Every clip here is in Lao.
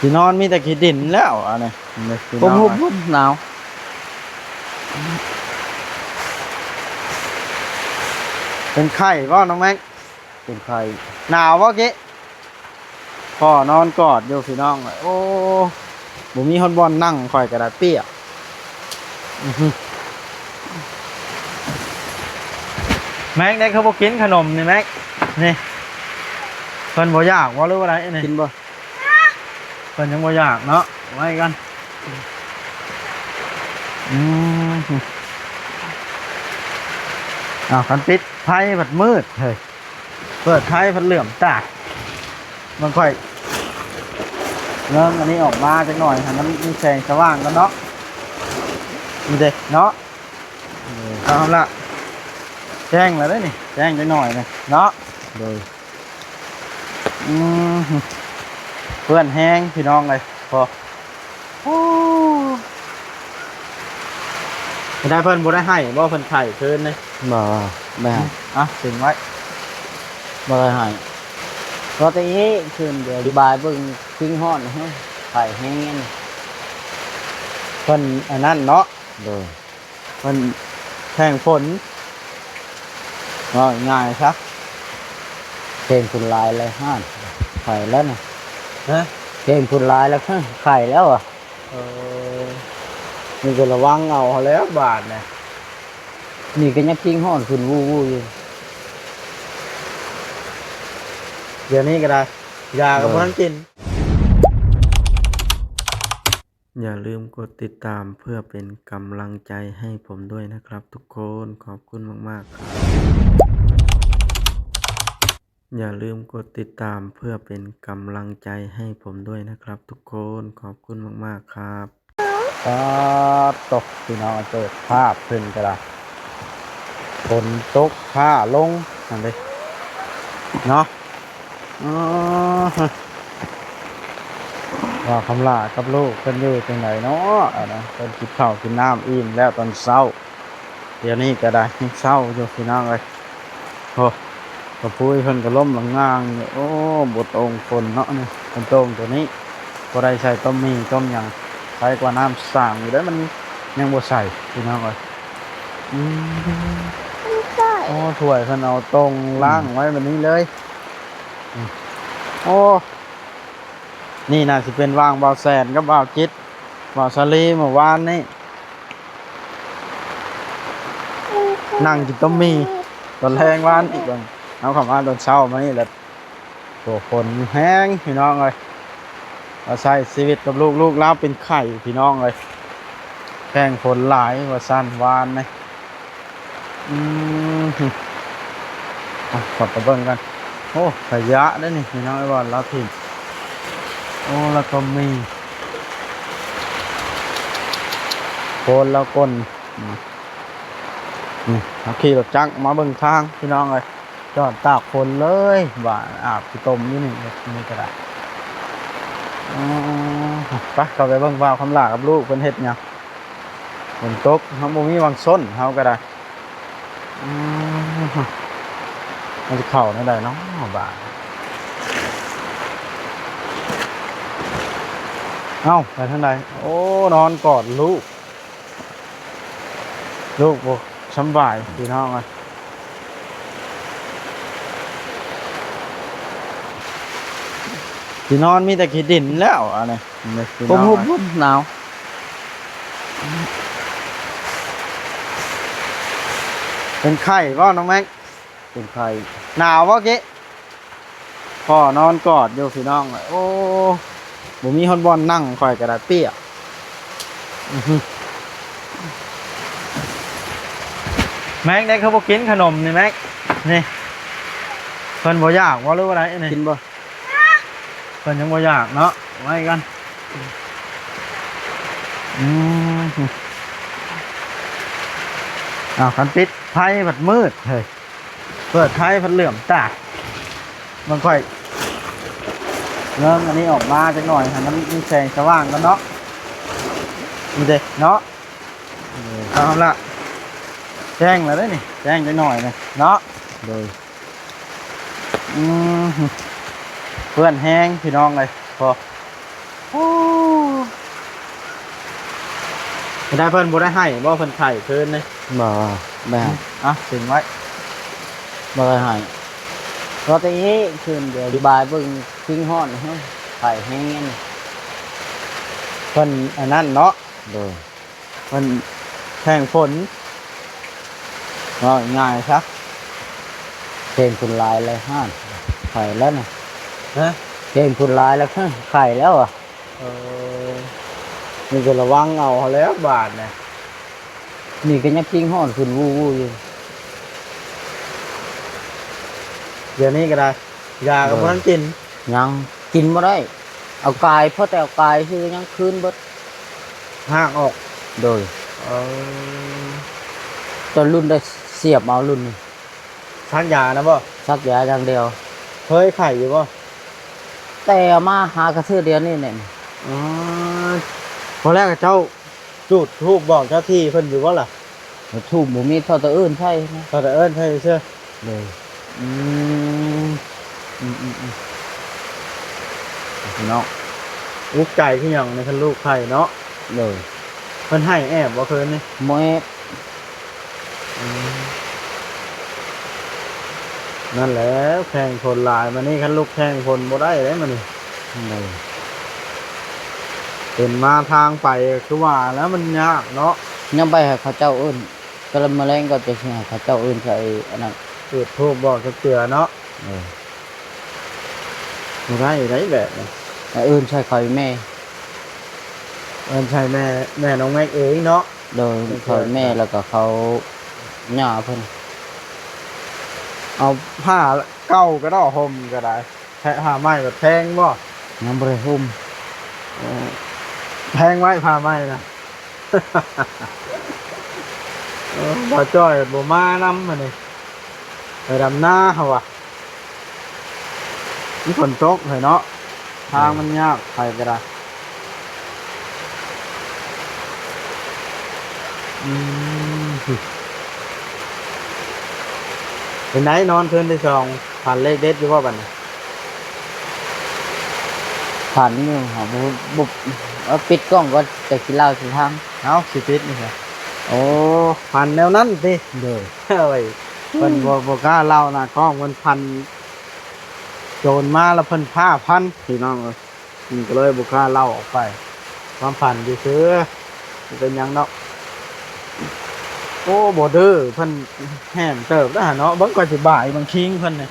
ຊິນອນມີແຕ່ຂີ້ດິນແລ້ວອັນນີ້ ພີ່ນ້ອງເອີຍ. ຫຸບໆ ໜາວ. ເປັນໄຂ້ບໍ່ນ້ອງແມັກ? ເປັນໄຂ້. ໜາວບໍ່ເກະ? ພໍ່ນອນກອດຢູ່ພີ່ນ້ອງເອີຍ. ໂອ້ ບໍ່ມີຮອດບ່ອນນັ່ງ ຂ້ອຍກໍໄດ້ປຽກ. ແມັກເດ້ ຄືບໍ່ກິນຂະໜົມນີ້ແມັກ? ນີ້ ເພິ່ນບໍ່ຢາກບໍ່ ຫຼືວ່າໃດນີ້? ກິນບໍ່? ເພິ່ນຍັງບໍ່ຢາກເນາະ ໄວ້ກ່ອນ. ອືມ ອ້າວ ຄັນປິດໄຟພັດມືດເຮີ້ຍ ເປີດໄຟພັດເຫຼື້ອມຕາ. ມັນຂ້ອຍເບິ່ງອັນນີ້ອອກມາຈັກໜ່ອຍ ໃຫ້ມັນມີແສງສະຫວ່າງກ່ອນເນາະ. ນີ້ເດ້ເນາະ ເອີ ເອົາລະ ແຈ້ງແລ້ວເດ້ນີ້ ແຈ້ງຈັກໜ່ອຍນະເນາະ. ໂດຍ ອືມ ເປື້ອນແຮງພີ່ນ້ອງເອີຍ. ພໍ ໂອ້ ໄດ້ ເພິ່ນບໍ່ໄດ້ໄຫ້ບໍ່? ເພິ່ນໄຂ້ຄືນນີ້. ບໍ່ ບໍ່ໄດ້ໄຫ້. ອະ ເສັງໄວ້ ບໍ່ໄດ້ໄຫ້. ກໍແຕ່ນີ້ຄືນດຽວ ອະທິບາຍເບິ່ງ ພິງຮ້ອນ ໄຂ້ແຮງ. ເພິ່ນອັນນັ້ນເນາະ. ໂດຍ ມັນແຂງຝົນ ເວົ້າງ່າຍຊະ ແຂງຝົນຫຼາຍແລ້ວຫັ້ນ ໄຂ້ແລ້ວນະ. ຮະ? ແຂງຝົນຫຼາຍແລ້ວ ໄຂ້ແລ້ວອະ. ເອີ ມັນກໍລະວັງເອົາຫັ້ນແຫຼະບາດນີ້. ນີ້ກໍຍັງພິງຮ້ອນຂຶ້ນວູ່ໆຢູ່ ດຽວນີ້ກໍໄດ້ ຢາກໍບໍ່ທັນກິນ. ໂດຍ อย่าลืมกดติดตามเพื่อเป็นกำลังใจให้ผมด้วยนะครับทุกคน ขอบคุณมากๆครับ. อย่าลืมกดติดตามเพื่อเป็นกำลังใจให้ผมด้วยนะครับทุกคน ขอบคุณมากๆครับ. ປາດໂທ້ ພີ່ນ້ອງ ເປີດພາບຂຶ້ນກໍໄດ້ ຝົນຕົກຟ້າລົງຫັ້ນເດ້ເນາະ. ອໍ ວ່າຄຳຫຼ້າກັບລູກເພິ່ນຢູ່ຈັ່ງໃດເນາະ ອັນນະ ເພິ່ນກິນເຂົ້າກິນນ້ຳອີ່ມແລ້ວຕອນເຊົ້າ. ດຽວນີ້ກໍໄດ້ຍັງເຊົ້າຢູ່ພີ່ນ້ອງເອີຍ. ໂອ້ ກະປຸ້ຍເພິ່ນກໍລົ້ມລະງາງຢູ່. ໂອ້ ບົດໂອ່ງຝົນເນາະນີ້ ເປັນໂຕ່ງໂຕນີ້ ບໍ່ໄດ້ໃສ່ຕົ້ມໝີ່ຕົ້ມຫຍັງ. ໃສ່ກວ່ານ້ຳສ້າງຢູ່ເດ້ ມັນຍັງບໍ່ໃສ່ພີ່ນ້ອງເອີຍ. ອືມ ໂອ້ ຖ້ວຍເພິ່ນເອົາໂຕ່ງລ້າງໄວ້ແບບນີ້ເລີຍ. ອືມ ໂອ້ ນີ້ໜ້າຊິເປັນຫວ່າງບ່າວແສນກັບບ່າວຈິດ ບ່າວສາລີ ມື້ວານນີ້ ນັ່ງກິນຕົ້ມໝີ່ຕອນແລງວານນີ້. ເບິ່ງ ເຮົາເຂົ້າມາຕອນເຊົ້າມານີ້ແຫຼະ ໂອ້ ຝົນແຮງພີ່ນ້ອງເອີຍ. ມາໃຊ້ຊີວິດກັບລູກ ລູກລາວເປັນໄຂ້ພີ່ນ້ອງເອີຍ ແຂງຝົນຫຼາຍວ່າຊັ້ນວານນີ້. ອືມ ອ່ະ ເຂົ້າໄປເບິ່ງກັນ. ໂອ້ ຂະຫຍະເດ້ນີ້ພີ່ນ້ອງເອີຍ ບ່ອນລາວຖິ້ມ. ໂອ້ ລາວກໍມີ ໂພນລາວກົ້ນ. ອືມ ນີ້ ເຮົາຂີ່ລົດຈັກມາເບິ່ງທາງພີ່ນ້ອງເອີຍ ຈອດຕາກຝົນເລີຍ ວ່າອາບຂີ້ຕົມຢູ່ນີ້ ນີ້ກໍໄດ້. ອືມ ໄປ ເຂົ້າໄປເບິ່ງບ່າວຄຳຫຼ້າກັບລູກເພິ່ນເຮັດຫຍັງ. ຝົນຕົກ ເຮົາບໍ່ມີຫວ່າງຊົນ ເຮົາກໍໄດ້. ອືມ ມັນຊິເຂົ້າແນວໃດເນາະບາດ. ເອົ້າ ໄປທາງໃດ? ໂອ້ ນອນກອດລູກ ລູກບໍ່ສຳບາຍພີ່ນ້ອງເອີຍ. ຊິນອນມີແຕ່ຂີ້ດິນແລ້ວອັນນີ້ ຫົບໆ ໜາວ. ເປັນໄຂ້ບໍ່ນ້ອງແມັກ? ເປັນໄຂ້. ໜາວບໍ່ເກະ? ພໍ່ນອນກອດຢູ່ພີ່ນ້ອງ. ໂອ້ ບໍ່ມີຮອດບ່ອນນັ່ງ ຂ້ອຍກໍໄດ້ປຽກ. ອືຫື ແມັກເດ້ ຄືບໍ່ກິນຂະໜົມນີ້ແມັກ? ນີ້ ເພິ່ນບໍ່ຢາກບໍ່ ຫຼືວ່າໃດນີ້? ກິນບໍ່? ເພິ່ນຍັງບໍ່ຢາກເນາະ ໄວ້ກ່ອນ. ອືມ ອ້າວ ຄັນປິດໄຟພັດມືດເຮີ້ຍ ເປີດໄຟພັດເຫຼື້ອມຕາ. ມັນຄ່ອຍເງິ່ງອັນນີ້ອອກມາຈັກໜ່ອຍ ໃຫ້ມັນມີແສງສະຫວ່າງກ່ອນເນາະ. ນີ້ເດ້ເນາະ ເອົາລະ ແຈ້ງແລ້ວເດ້ນີ້ ແຈ້ງຈັກໜ່ອຍນະເນາະ. ໂດຍ ອືມ ເປື້ອນແຮງພີ່ນ້ອງເອີຍ. ພໍ ໂອ້ ໄດ້ ເພິ່ນບໍ່ໄດ້ໃຫ້ບໍ່? ເພິ່ນໄຂ້ຄືນນີ້. ບໍ່ ບໍ່ໄດ້ໃຫ້. ອ່ະ ເສັງໄວ້. ບໍ່ໄດ້ໃຫ້. ກໍແຕ່ນີ້ຄືນດຽວ ສະບາຍເບິ່ງພິງຮ້ອນ ໄຂ້ແຮງ. ເພິ່ນອັນນັ້ນເນາະ. ໂດຍ. ມັນແຂງຝົນ ເວົ້າງ່າຍຊະ ແຂງຝົນຫຼາຍແລ້ວຫັ້ນ ໄຂ້ແລ້ວນະ. ຮະ? ແຂງຝົນຫຼາຍແລ້ວ ໄຂ້ແລ້ວອະ. ເອີ ມີແຕ່ລະວັງເອົາຫັ້ນແຫຼະບາດນີ້. ນີ້ກໍຍັງພິງຮ້ອນຂຶ້ນວູ່ໆຢູ່. ດຽວນີ້ກໍໄດ້ ຢາກໍ ໂດຍ ບໍ່ທັນກິນ. ຍັງກິນບໍ່ໄດ້ ເອົາກາຍ ພໍແຕ່ເອົາກາຍຊື່ຍັງຄືນເບິດ ຮາກອອກ. ໂດຍ. ເອີ ຕອນລຸ້ນໄດ້ສຽບເອົາລຸ້ນນີ້. ສັກຢານະບໍ່? ສັກຢາຢ່າງດຽວ. ເຄີຍໄຂ້ຢູ່ບໍ່? ແຕ່ເອົາມາຫາກະເທື່ອດຽວນີ້ແຫຼະ. ອໍ ພໍແລ້ວເຈົ້າຈູດທູບບອກເຈົ້າທີ່ເພິ່ນຢູ່ບໍ່ລະ? ທູບບໍ່ມີ ເທົ່າແຕ່ເອີ້ນໃສ່ນະ ເທົ່າແຕ່ເອີ້ນໃສ່ຊື່. ໂດຍ. ອືມ ອືມໆໆ ພີ່ນ້ອງ ອຸກໃຈຄືຫຍັງໃນຄັນລູກໄຂ້ເນາະ. ໂດຍ. ເພິ່ນໄຫ້ແອບບໍ່ຄືນນີ້? ບໍ່ແອບ. ອືມ ນັ້ນແຫຼະ ແຂງຝົນຫຼາຍ ມານີ້ຄັນລູກແຂງຝົນບໍ່ໄດ້ເດ້ມານີ້. ໂດຍ. ເປັນມາທາງໄປຄືວ່າແລ້ວ ມັນຍາກເນາະ. ຍັງໄປໃຫ້ເຂົາເຈົ້າເອີ້ນ ກະລະມະແລງກໍຈະຊິໃຫ້ເຂົາເຈົ້າເອີ້ນໃສ່ອັນນັ້ນ ຈູດທູບບອກຈັກເທື່ອເນາະ. ເອີ ບໍ່ໄດ້ໄດ໋ແບບນີ້ ໃຫ້ເອີ້ນໃສ່ຂ້ອຍແມ່ ເອີ້ນໃສ່ແມ່ ແມ່ນ້ອງແມັກເອງເນາະ. ໂດຍ. ຂ້ອຍແມ່ ແລ້ວກໍເຂົາຍ່າເພິ່ນ ເອົາຜ້າເກົ່າກໍໄດ້ ຫົ່ມກໍໄດ້. ແພະ ຜ້າໄມ້ແບບແພງບໍ່? ຍັງບໍ່ໄດ້ຫົ່ມ. ເອີ ແພງໄວ້ຜ້າໄມ້ນະ. ເອີ ບ່າວຈ້ອຍບໍ່ມານຳມື້ນີ້ ໄປດຳນາເຮົາວ່າ. ມັນຝົນຕົກເຮີ້ຍເນາະ ທາງມັນຍາກ ໄປກໍໄດ້. ອືມ ເປັນໃດນອນຄືນທີສອງ ຝັນເລກເດັດຢູ່ບໍ່ບັດນີ້? ຝັນຢູ່ ຫາບໍ່ ບໍ່ ເອົາ ປິດກ້ອງກ່ອນ ຈະຊິເລົ່າສູ່ຟັງ. ເອົ້າ ຊິປິດນີ້ຊະ. ໂອ້ ຝັນແນວນັ້ນຕິ? ໂດຍ. ໂອ້ຍ ເພິ່ນບໍ່ ບໍ່ກ້າເລົ່າໜ້າກ້ອງ ເພິ່ນຝັນໂຈນມາແລ້ວເພິ່ນພາພັນ ພີ່ນ້ອງເອີຍ. ມັນກໍເລີຍບໍ່ກ້າເລົ່າອອກໄປ ຄວາມຝັນຊື່ໆ ບໍ່ເປັນຫຍັງດອກ. ໂອ້ ບໍ່ດື້ ເພິ່ນແຮມເຕີບແລ້ວຫັ້ນເນາະ. ເບິ່ງ ຂ້ອຍຊິບາຍເບິ່ງຄີງເພິ່ນນີ້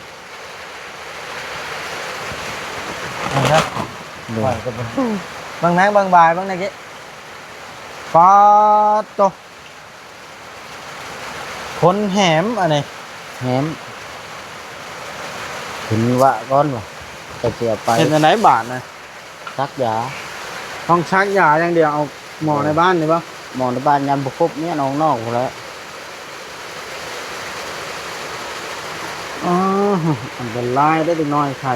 ເບິ່ງນະ. ໂດຍ. ຂ້ອຍກໍບໍ່ ເບິ່ງນະ ເບິ່ງບາຍ ເບິ່ງນະ ເກະ ປາດໂຕ. ຄົນແຮມອັນນີ້ ແຮມ ຂຶ້ນວະກ່ອນວ່າ ກໍຊິເອົາໄປ. ເຮັດຈັ່ງໃດບາດນະ? ສັກຢາ. ຕ້ອງສັກຢາຢ່າງດຽວ. ເອົາໝໍໃນບ້ານນີ້ບໍ່? ໝໍໃນບ້ານຍັງບໍ່ຄົບ ເມຍອອກນອກພຸ້ນແຫຼະ. ອໍ ອັນຕະລາຍເດ້ເດັກນ້ອຍໄຂ້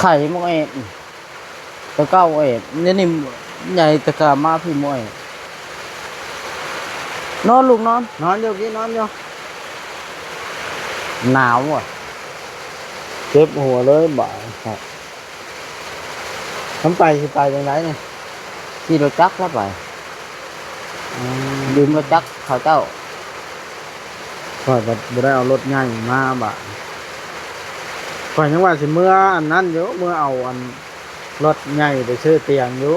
ໄຂ້ໝົກແອບ. ແຕ່ເກົ່າເອ ດຽວນີ້ໃຫຍ່ແຕ່ກະມາພີ້ໝວຍ. ນອນລູກນອນ. ນອນຢູ່ ກີ້ນອນຢູ່. ໜາວອະ ເຈັບຫົວເລີຍບາດ. ຄັນໄປຊິໄປຈັ່ງໃດນີ້? ຂີ່ລົດຈັກລະໄປ. ອືມ ຢືມລົດຈັກເຂົາເຈົ້າ. ຂ້ອຍບັດບໍ່ໄດ້ເອົາລົດໃຫຍ່ມາບາດ. ຂ້ອຍຍັງວ່າຊິເມືອອັນນັ້ນຢູ່ ເມືອເອົາອັນ ລົດໃຫຍ່ໄປຊື້ຕຽງຢູ່.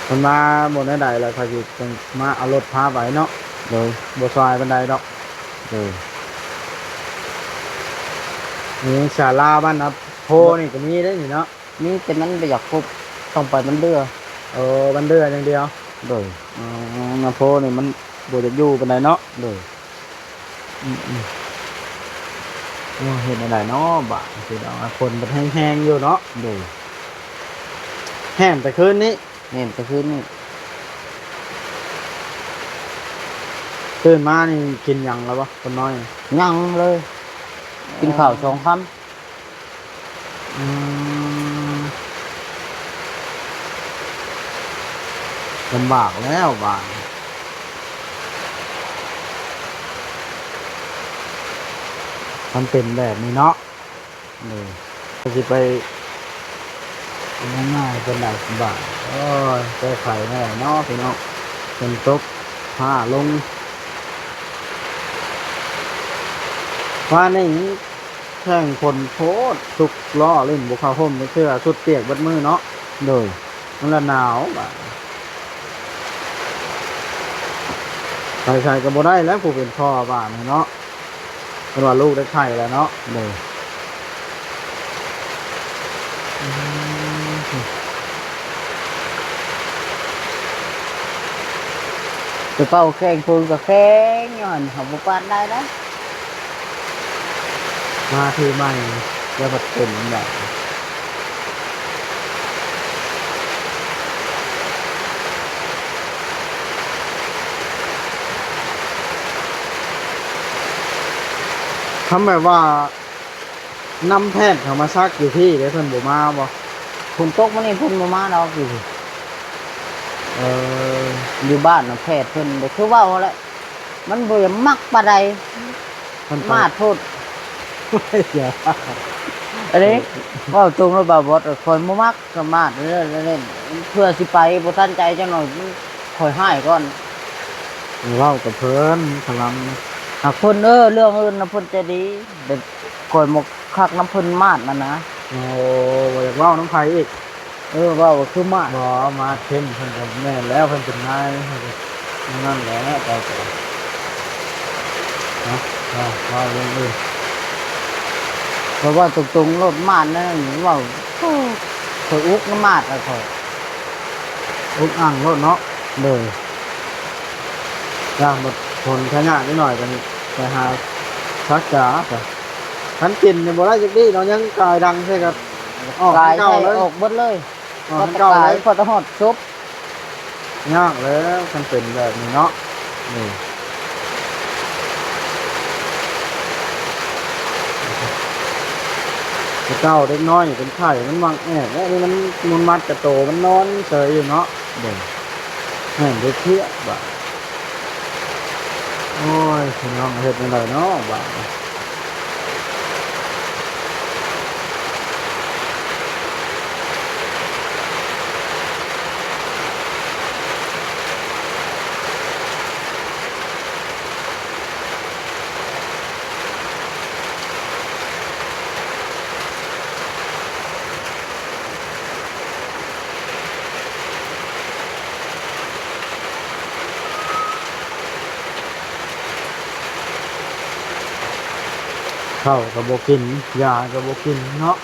ມັນມາບໍ່ແນວໃດແລ້ວ ຂ້ອຍຊິຈັ່ງມາເອົາລົດພາໄປເນາະ. ໂດຍ. ບໍ່ສາຍປານໃດດອກ. ໂດຍ. ນີ້ສາລາບ້ານນາໂພນີ້ກໍມີເດ້ນີ້ເນາະ. ມີ ແຕ່ມັນບໍ່ຢາກຄົບ ຕ້ອງໄປບ້ານເດື່ອ. ໂອ້ ບ້ານເດື່ອຢ່າງດຽວ. ໂດຍ. ອໍ ນາໂພນີ້ມັນບໍ່ຢາກຢູ່ປານໃດເນາະ. ໂດຍ. ອືມໆ ໂອ້ ເຮັດແນວໃດເນາະບາດນີ້ພີ່ນ້ອງ. ຝົນມັນແຮງໆຢູ່ເນາະ. ໂດຍ. ແຮມແຕ່ຄືນນີ້. ແຮມແຕ່ຄືນນີ້. ຕື່ນມານີ້ກິນຫຍັງແລ້ວບໍ່ ຄົນນ້ອຍ? ຍັງເລີຍ ກິນເຂົ້າສອງຄຳ. ອືມ ລຳບາກແລ້ວບາດນີ້ ມັນເປັນແບບນີ້ເນາະ. ໂດຍ. ກໍຊິໄປ ເປັນຫຍັງມາເປັນໄດ້ບາດ. ໂອ້ຍ ແກ້ໄຂແນ່ເນາະພີ່ນ້ອງ, ຝົນຕົກຟ້າລົງ. ວານນີ້ແຂ່ງຝົນໂພດ, ທຸກລໍ້ຫຼິ້ນບໍ່ເຂົ້າຮົ່ມຈັກເທື່ອ, ຊຸດປຽກເບິດມື້ເນາະ. ໂດຍ ມັນລະໜາວບາດ, ໄປໃສກໍບໍ່ໄດ້ແລ້ວ ຜູ້ເປັນພໍ່ບາດນີ້ເນາະ. ເພິ່ນວ່າລູກໄດ້ໄຂ່ແລ້ວເນາະ. ໂດຍ ອືມ ໄປເປົ່າແຂ່ງເພິ່ນກໍແຂ່ງຢູ່ຫັ້ນ, ເຮົາບໍ່ປານໄດ້ນະ. ມາທີໃໝ່ແລ້ວບັດເປັນແບບ ຄຳແບບວ່າ ນຳແພດເຂົາມາຊັກຢູ່ພີ້ເດ້ ເພິ່ນບໍ່ມາບໍ່? ຝົນຕົກມື້ນີ້ເພິ່ນບໍ່ມາດອກຢູ່ພີ້. ເອີ ຢູ່ບ້ານນະແພດເພິ່ນກໍຄືເວົ້າຫັ້ນແຫຼະ, ມັນບໍ່ຢາກມັກປານໃດ, ມັນໄປ ມາດໂພດ. ອັນນີ້ເວົ້າຕົງແລ້ວ ບ່າວບອດ ຂ້ອຍບໍ່ມັກ ກະມາດເລີຍ ເພື່ອຊິໄປບໍ່ທັນໃຈຈັກໜ້ອຍ ຂ້ອຍຮ້າຍກ່ອນ. ເວົ້າກັບເພິ່ນຄະລຳນະ ຫາກເພິ່ນ ເອີ ເລື່ອງອື່ນນະເພິ່ນໃຈດີ, ແຕ່ຂ້ອຍບໍ່ຄັກນຳເພິ່ນມາດນັ້ນນະ. ໂອ້ ບໍ່ຢາກເວົ້ານຳໃຜອີກ. ເອີ ເວົ້າຄືມາດ. ບໍ່ ມາດເຄັງເພິ່ນກໍແມ່ນແລ້ວ, ເພິ່ນເປັນນາຍ ເພິ່ນກໍນັ້ນແຫຼະ ເຈົ້າກໍ ເນາະ ເວົ້າເລື່ອງອື່ນ. ເພາະວ່າຕົງໆໂລດ ມາດນັ້ນເວົ້າ ໂອ້ ຂ້ອຍອຸກນຳມາດລະຂ້ອຍ ອຸກອັ່ງໂລດເນາະ. ໂດຍ ຢ່າງບັດຄົນຂະຫຍາດນິດໜ້ອຍກໍໄປຫາສັກຢາໄປ. ຄັນກິນນີ້ບໍ່ໄດ້ຈັກດີ້ເນາະ, ຍັງກາຍດັງໃສ່ກໍອອກ ກາຍໃສ່ ຄືເກົ່າເລີຍ ອອກເບິດເລີຍ. ອໍ ພວກຕະກາຍ ພວກຕະຫອດສົບ ຍາກແລ້ວຄັນເປັນແບບນີ້ເນາະ. ນີ້ ແຕ່ເກົ່າເດັກນ້ອຍເປັນໄຂ້ ມັນມັກແອບ ແລ້ວນີ້ມັນ ມັນມັດກະໂຕ ມັນນອນເຊີຍຢູ່ເນາະ. ເບິ່ງ ແມ່ນເດັກເພຍບາດ. ໂອ້ຍ ພີ່ນ້ອງ ເຮັດແນວໃດເນາະບາດນີ້. ເຂົ້າກໍບໍ່ກິນ ຢາກໍບໍ່ກິນເນາະ.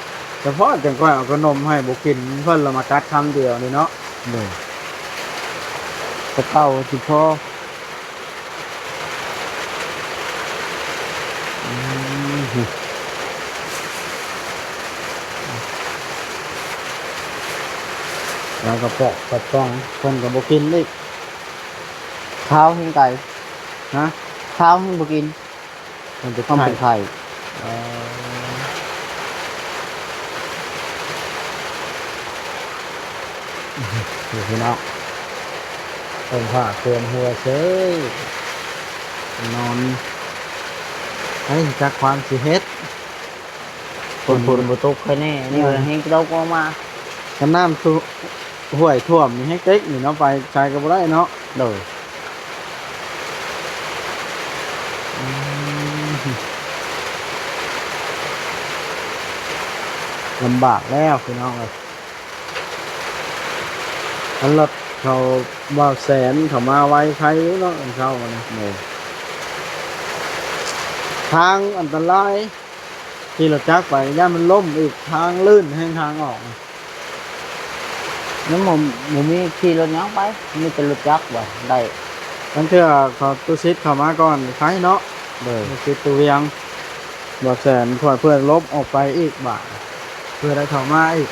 ສະເພາະຈັ່ງຂ້ອຍເອົາຂະໜົມໃຫ້ບໍ່ກິນ ເພິ່ນລະມາກັດຄຳດຽວນີ້ເນາະ. ໂດຍ ແຕ່ເກົ່າຊິພໍ. ອືມ ແລ້ວກໍເປາະກະປ໋ອງ ເພິ່ນກໍບໍ່ກິນອີກ. ຄາວແຮງໄກ ຮະ? ຄາວແຮງບໍ່ກິນ. ມັນເປັນ ມັນເປັນໄຂ້ ໄຂ້. ອໍ ນີ້ພີ່ນ້ອງ ເບິ່ງຜ້າຄວມຫົວເຊີຍ ນອນ ໃຜຈັກຄວາມຊິເຮັດ. ຝົນ ຝົນບໍ່ຕົກໃຄແນ່ ນີ້ ອືມ ແຮງຕົກອອກມາ ຄັນນ້ຳຖ້ວມ ຫ້ວຍຖ້ວມນີ້ແຮງເຕັກນີ້ເນາະ ໄປໃສກໍບໍ່ໄດ້ເນາະ. ໂດຍ ອືມ ລຳບາກແລ້ວພີ່ນ້ອງເອີຍ. ຄັນລົດເຂົາ ບ່າວແສນເຂົາມາໄວໄຄຢູ່ເນາະ ເຊົ້ານີ້. ໂດຍ ທາງອັນຕະລາຍ. ຂີ່ລົດຈັກໄປ ຢ້ານມັນລົ້ມອີກ ທາງລື່ນແຮງ ທາງອອກ. ຍັງບໍ່ ບໍ່ມີຂີ່ລົດຫຍັງໄປ ມີແຕ່ລົດຈັກບໍ່ໄດ້. ລາງເທື່ອເຂົາ ຕູ້ສິດເຂົ້າມາກ່ອນໄຄເນາະ. ໂດຍ ຕູ້ສິດ ຕູ້ວຽງ ບໍ່ແສນ ເພື່ອ ເພື່ອຫຼົບອອກໄປອີກບາດ ເພື່ອໄດ້ເຂົ້າມາອີກ.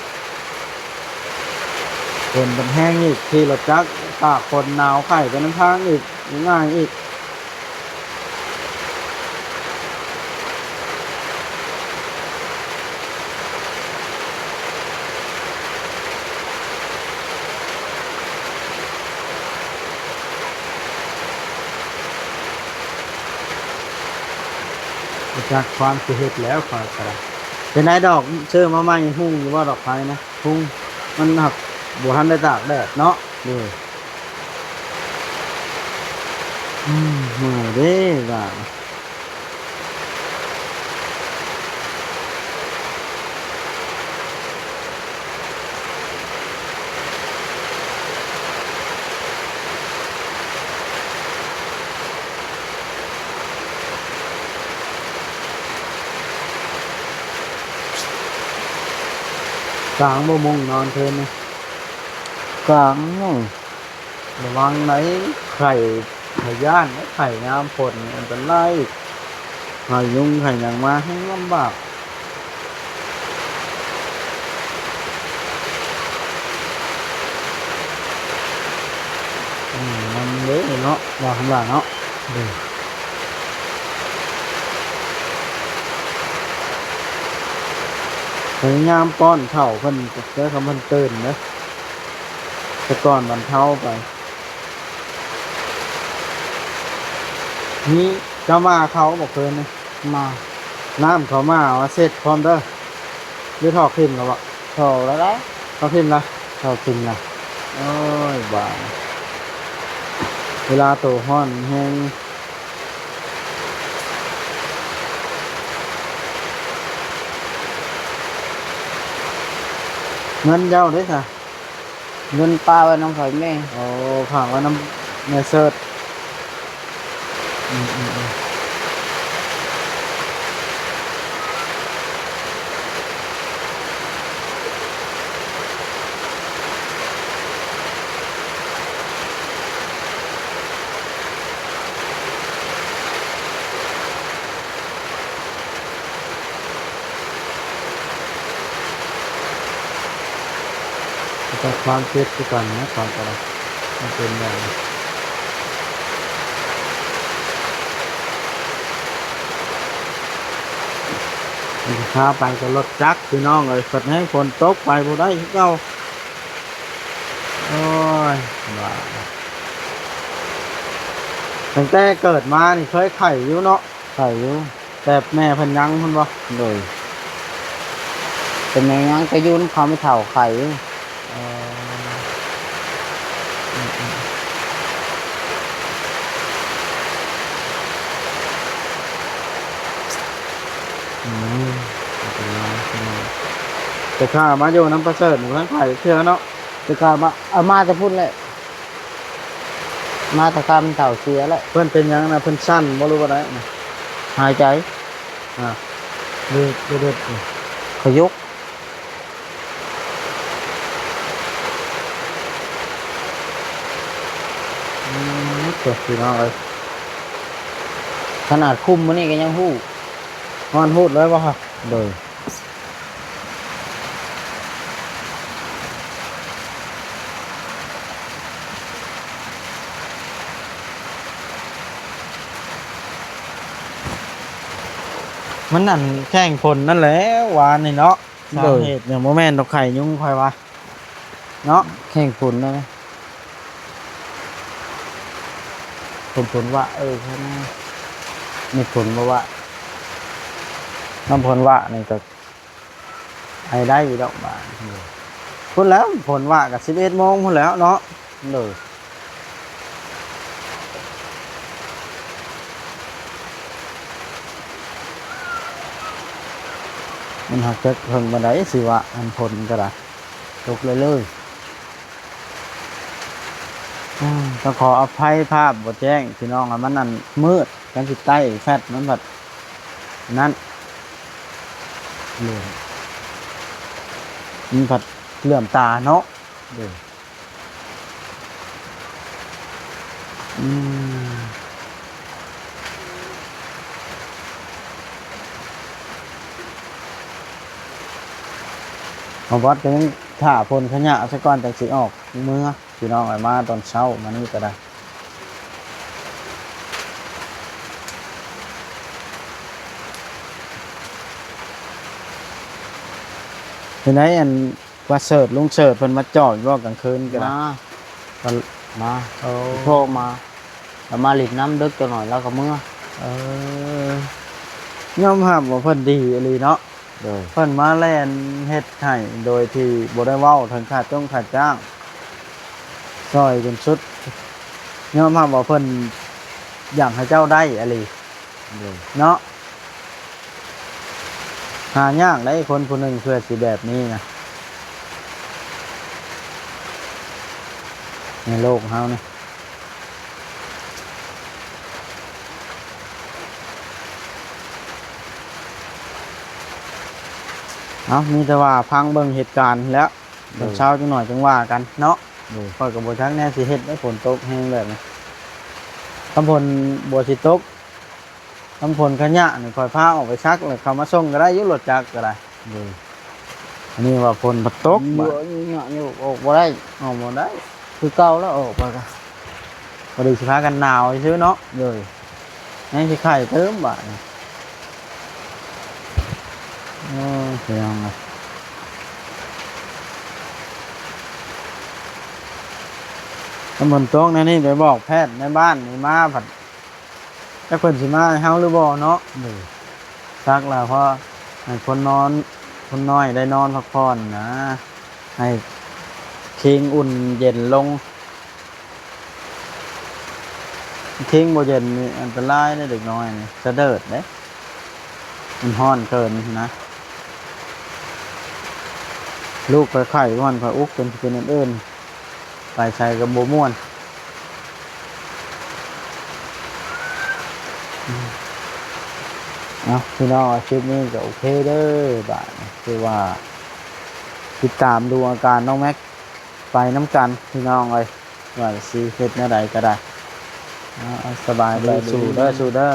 ຝົນມັນແຮງອີກ ຂີ່ລົດຈັກ ຕາກຝົນ ໜາວໄຂ້ໄປນຳທາງອີກ ບໍ່ງ່າຍອີກ. ບໍ່ຈັກຄວາມຊິເຮັດແລ້ວຂ້ອຍກໍໄດ້. ເປັນໃດດອກ ຊື້ມາໃໝ່ ຮຸ່ງຢູ່ບໍ່ດອກໄຟນະ? ຮຸ່ງ ມັນຫາກບໍ່ທັນໄດ້ຕາກແດດເນາະ. ໂດຍ ອືມ ເມື່ອຍເດ້ບາດນີ້. ກາງບໍ່ມຸ້ງນອນຄືນນີ້? ກາງມຸ້ງ. ລະວັງໄດ້ ໄຂ້ ພະຍາດ ໄຂ້ຍາມຝົນນີ້ອັນຕະລາຍ ໄຂ້ຍຸງໄຂ້ຫຍັງມາແຮງລຳບາກ. ອືມ ນຳເດ້ເນາະ ວ່າຄຳວ່າເນາະ. ເອີ ພະຍາຍາມປ້ອນເຂົ້າເພິ່ນ ເດີ ຄຳເພິ່ນຕື່ນເດີ ສາກ່ອນບັນເທົາໄປ. ນີ້ເຈົ້າມາເຂົ້າບໍ່ຄືນນີ້? ມາ. ນ້ຳເຂົ້າມາວ່າເຊັດພ້ອມເດີ ຫຼືຖອກຖິ້ມແລ້ວບໍ່? ຖອກແລ້ວໄດ໋. ຖອກຖິ້ມລະ? ຖອກຖິ້ມລະ. ໂອ້ຍ ບາດ ເວລາໂຕຮ້ອນແຮງ. ເງິນເຈົ້າເດ້ຊະ? ເງິນປະໄວ້ນຳໃຜແມ່? ໂອ້ ຝາກໄວ້ນຳແມ່ເສີດ. ອືມໆໆ. ກໍຄວາມເຈັບຄືກັນນະ ເຂົາກໍວ່າມັນເປັນແບບນີ້. ມັນພາໄປກັບລົດຈັກ ພີ່ນ້ອງເອີຍ, ພັດແຮງຝົນຕົກໄປບໍ່ໄດ້ຄືເກົ່າ. ໂອ້ຍ ວ່າ ຕັ້ງແຕ່ເກີດມານີ້ເຄີຍໄຂ້ຢູ່ເນາະ? ໄຂ້ຢູ່. ແຕ່ແມ່ເພິ່ນຍັງພຸ້ນບໍ່? ໂດຍ ແຕ່ແມ່ຍັງ ແຕ່ຢູ່ນຳເຂົາແມ່ເຖົ້າໄຂ້ຢູ່. ເອີ ອືມໆ ອືມ ເປັນໄປໄດ້ ແຕ່ຂ້າມາຢູ່ນຳປະເສີດບໍ່ທັນໄຂ້ເທື່ອເນາະ. ແຕ່ຂ້າມາ ເອົາມາແຕ່ພຸ້ນແຫຼະ. ມາແຕ່ຄຳເຖົ້າເສຍແລ້ວ. ເພິ່ນເປັນຫຍັງນະ? ເພິ່ນສັ່ນບໍ່ ຫຼືວ່າໃດນະ? ຫາຍໃຈ ຮະ ເລືອດ ເລືອດ ເລືອດ ຂະຍົກ. ອືມ ໂຕ ພີ່ນ້ອງເອີຍ ຂະໜາດຄຸມມື້ນີ້ກໍຍັງຮູ້. ຮອດ ຮູ້ເລີຍບໍ່? ໂດຍ. ມັນນັ້ນແຂ້ງຝົນນັ້ນແຫຼະ ວານນີ້ເນາະ. ໂດຍ ສາເຫດຫຍັງ ບໍ່ແມ່ນດອກໄຂ້ຍຸງຂ້ອຍວ່າເນາະ. ແຂ້ງຝົນນັ້ນ ຝົນ ຝົນວະ ເອີ ແຄ່ນັ້ນ ມີຝົນບໍ່ວະ ນ້ຳຝົນວະນີ້ກໍ ໄອໄດ້ຢູ່ດອກບາດນີ້. ພຸ້ນແລ້ວ ຝົນວ່າກໍສິບເອັດໂມງພຸ້ນແລ້ວເນາະ. ໂດຍ ມັນຫາກຈັກເຖິງປານໃດ ຊິວ່າອັນຝົນກໍໄດ້ ຕົກເລື້ອຍໆ. ອາ ຕ້ອງຂໍອະໄພພາບບໍ່ແຈ້ງ ພີ່ນ້ອງ ມັນອັນມືດ ຄັນຊິໄຕ້ແຟດ ມັນພັດນັ້ນ ເຫຼືອມ ມັນພັດເຫຼື່ອມຕາເນາະ. ໂດຍ ອືມ ເຮົາວັດກໍຍັງຖ້າພົ້ນຂະຫຍະຊະກ່ອນ ຈັ່ງຊິອອກເມືອ. ພີ່ນ້ອງເອີຍ ມາຕອນເຊົ້າມານີ້ກໍໄດ້. ເປັນໃດ ອັນ ວ່າເສີດ ລຸງເສີດເພິ່ນມາຈອບຢູ່ບໍ່ກາງຄືນກໍໄດ້? ມາ ກໍມາ. ໂອ້ ໂທມາ ລາວມາຫຼິ້ນນຳ ດຶກຈັກໜ້ອຍລາວກໍເມືອ. ເອີ ຍອມຮັບວ່າເພິ່ນດີອີ່ຫຼີເນາະ. ໂດຍ ເພິ່ນມາແລ່ນເຮັດໃຫ້ໂດຍທີ່ບໍ່ໄດ້ເວົ້າເຖິງຄ່າຈ້ອງຄ່າຈ້າງ ຊ່ອຍຈົນສຸດ ຍອມຮັບວ່າເພິ່ນຢາກໃຫ້ເຈົ້າໄດ້ອີ່ຫຼີ ໂດຍ ເນາະ ຫາຍາກໄດ໋ ຄົນຜູ້ໜຶ່ງເພື່ອຊິແບບນີ້ນະ ໃນໂລກເຮົານີ້ ເອົ້າ ມີແຕ່ວ່າຟັງເບິ່ງເຫດການແລ້ວ ໂດຍ ຕອນເຊົ້າຈັກໜ້ອຍຈັ່ງວ່າກັນເນາະ ໂດຍ ຂ້ອຍກໍບໍ່ຈັກແນວຊິເຮັດແລ້ວ ຝົນຕົກແຮງແບບນີ້ ຄັນຝົນບໍ່ຊິຕົກ ນ້ຳຝົນຂະຫຍະນີ້ຂ້ອຍພາອອກໄປຊັກ ແລ້ວເຂົ້າມາສົ່ງກໍໄດ້ຢູ່ ລົດຈັກກໍໄດ້ ໂດຍ ອັນນີ້ວ່າຝົນພັດຕົກ ເຍ ບາດ ເຍ ເຍ ອອກບໍ່ໄດ້ ອອກບໍ່ໄດ້ ຄືເກົ່າແລ້ວ ອອກໄປກໍ ພໍດີຊິພາກັນໜາວຊື່ເນາະ ໂດຍ ຍັງຊິໄຂ້ຕື່ມບາດນີ້ ໂອ້ຍ ພີ່ນ້ອງເອີຍ ຖ້າຝົນຕົກແນວນີ້ໄປບອກແພດໃນບ້ານນີ້ມາພັດ ຈັກເພິ່ນຊິມາໃຫ້ເຮົາຫຼືບໍ່ເນາະ ໂດຍ ຊັກແລ້ວ ເພາະໃຫ້ຄົນນອນ ຄົນນ້ອຍໄດ້ນອນພັກຜ່ອນນະ ໃຫ້ຄີງອຸ່ນເຢັນລົງ ຄີງບໍ່ເຢັນນີ້ອັນຕະລາຍເດ້ ເດັກນ້ອຍນີ້ສະເດີດເດ້ ມັນຮ້ອນເກີນນະ ລູກຂ້ອຍໄຂ້ ບ່ອນຂ້ອຍອຸກຈົນຊິເປັນອັນອື່ນ ໄປໃສກໍບໍ່ມ່ວນ ເອົາ ພີ່ນ້ອງ ຄລິບນີ້ກໍໂອເຄເດີ ບາດນີ້ ຄືວ່າຕິດຕາມດູອາການນ້ອງແມັກໄປນຳກັນ ພີ່ນ້ອງເອີຍ ວ່າຊິເຮັດແນວໃດກໍໄດ້ ເອົາ ສະບາຍດີ ສະບາຍດີ ສູ້ເດີ ສູ້ເດີ.